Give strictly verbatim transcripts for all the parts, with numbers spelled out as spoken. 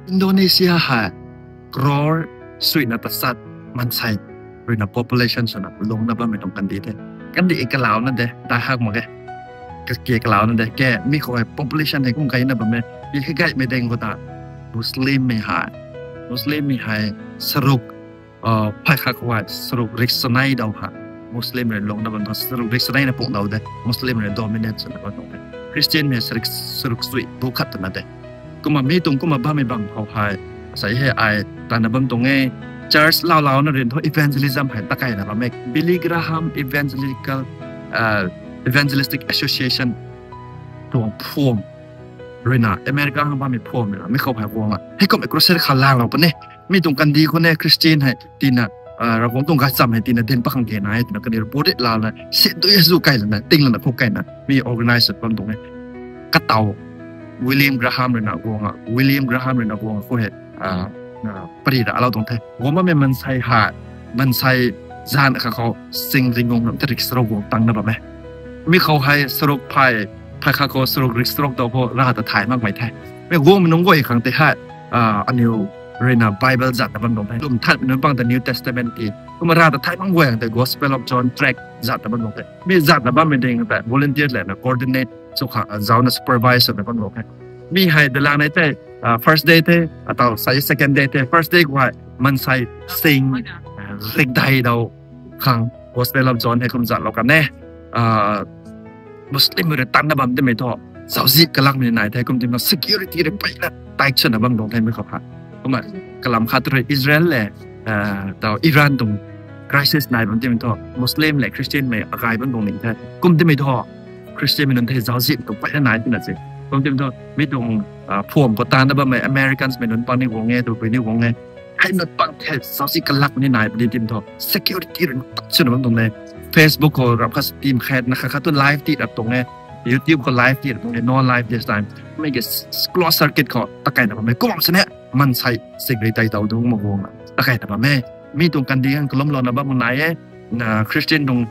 Indonesia hei crore suina tachat mansei ruina population swna lungna bammei tuang kandih the. Kandih kalauna de, dai hak mak ge. Kake kalauna de, ke mi khou hei population hei kum kaina bammei, mi hei gaymei ding khou ta Muslimmei hei, Muslimmei hei saruk, uh, phey khat khou hei saruk riksanei dau ha. Muslim rui lungna bam tuang saruk riksanei na pung dau de, Muslim rui dominate swna bam tuang de. Christian mei saruk, saruk sui bu khat twna de. Kumna mi tuang kumna bammei bam khou hei, asei hei ai tana bam tuang e, church lau launa rin thu evangelism hei takaina bam e. Billy Graham Evangelical, uh, Evangelistic Association tuang phuam ruina, America hang bammei phuam ruina, mi khou hei guang a, hei kum crusade kha lang lou puni. Mi tuang kandih khou ne Christian hei tina, uh, Ravguangc tuang gaychamv hei tina din pakhang kena e twna kaniw report it lana, sitdui zu kai lana, ting lana khou kaina, mi organize bam tuang e. Katau William Graham ruina guang a, William Graham ruina guang a khou hei, uh, uh, pari ra alou tuang the. Guang bammei mansei hei, mansei zan kha khou sing ringung ram tarik saruk guang tangna bam e. Mi khou hei saruk phey, phey khat khou saruk riksaruk dau khou ra ta thay makmei the. Mi guangmei nunc guay khang tei hei, uh, aniw ruina Bible zatna bam tuang the. Lum thatmei nunc pang ta New Testament ti. Kumna ra ta thay mak guay khang tei Gospel of John tract zatna bam tuang the. Mi zatna bammei ding ta volunteer lana coordinate sw kha, uh, zauna supervise swna bam tuang the. Mi hei dalangnei tei, uh, first day the, atau sei second day the, first day khou hei mansei sing, uh, rikdai dau khang Gospel of John hei kum zatlou kan e. Uh, Muslim rui tanna bam timei thu, zauczih kalakmei nai the, kum timei security rui peyna tight swna bam tuang the mi khou hei. Kumna kalam khat rui Israel le, uh, tau Iran tuang crisis nai bam timei thu, Muslim le Christian mei akai bam tuang ning the. Kum timei thu, Christian mei nunc the zauczih tuang peyna nai tina se. Kum timei thu, mi tuang, uh, phuam khou tanna bammei Americans mei nunc pang ni guang e, tu pui ni guang e. Hei nunc pang the zauczih kalak ni nai puni tim thu, security rui tight swna bam tuang e. Facebook khou rap khat team khat na khat khat tu live ti rap tuang e. YouTube khou live ti rap tuang e, no live this time. Mi ke s-, close circuit khou takaina bam e. Kum sini mansei sing rikdai dau dungc mak guang a takaina bam e. Mi tuang kandih hang kalumlouna bam nai e. Na Christian tuang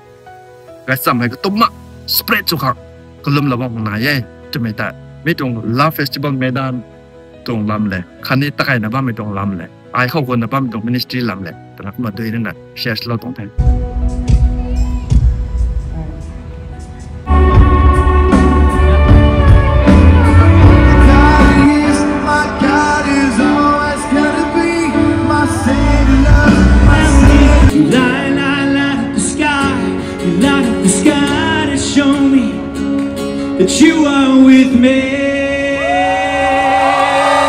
gaychamv hei katumna spread sw khang kalumlou bam nai e. Twmei ta, mi tuang Love Festival Medan tuang lam le, khatni takaina bammei tuang lam le, ai khou guangna bammei tuang ministry lam le, twna kumna dui rina share lou tuang the. Light, light, light up the sky, light up the sky to show me that you are with me.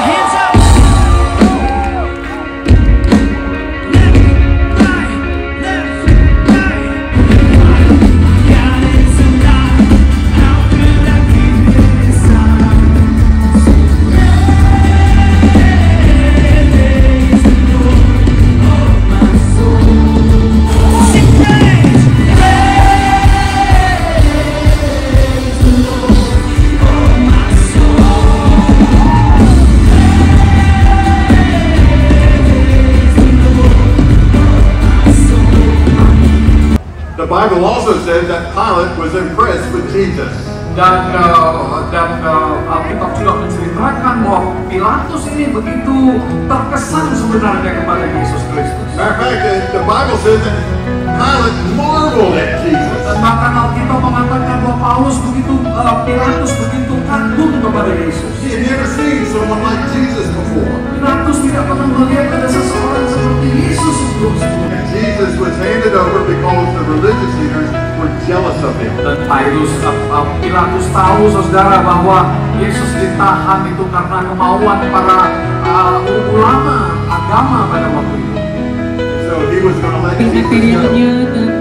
Hands up. Left, right, left, right. God is alive. How could I give this up? Praise the Lord, oh my soul. Sing praise. Praise the Lord, oh my soul. Praise the Lord, oh my soul. The Bible also says that Pilate was impressed with Jesus. Dan, uh, dan, uh, Alkitab juga menceritakan bahwa Pilatus ini begitu terkesan sebenarnya kepada Yesus Kristus. Matter of fact, the, the Bible says that Pilate marveled at Jesus. Dan bahkan Alkitab mengatakan bahwa Paulus begitu, uh, Pilatus begitu kagum kepada Yesus. He had never seen someone like Jesus before. Pilatus tidak pernah melihat ada seseorang seperti Yesus sebelum-sebelumnya. And Jesus was handed over because the religious leaders were jealous of him. Dan Pilatus, uh, uh, Pilatus tahu, saudara, bahwa Yesus ditahan itu karena kemauan para, uh, ulama agama pada waktu itu. So he was gonna let Jesus go.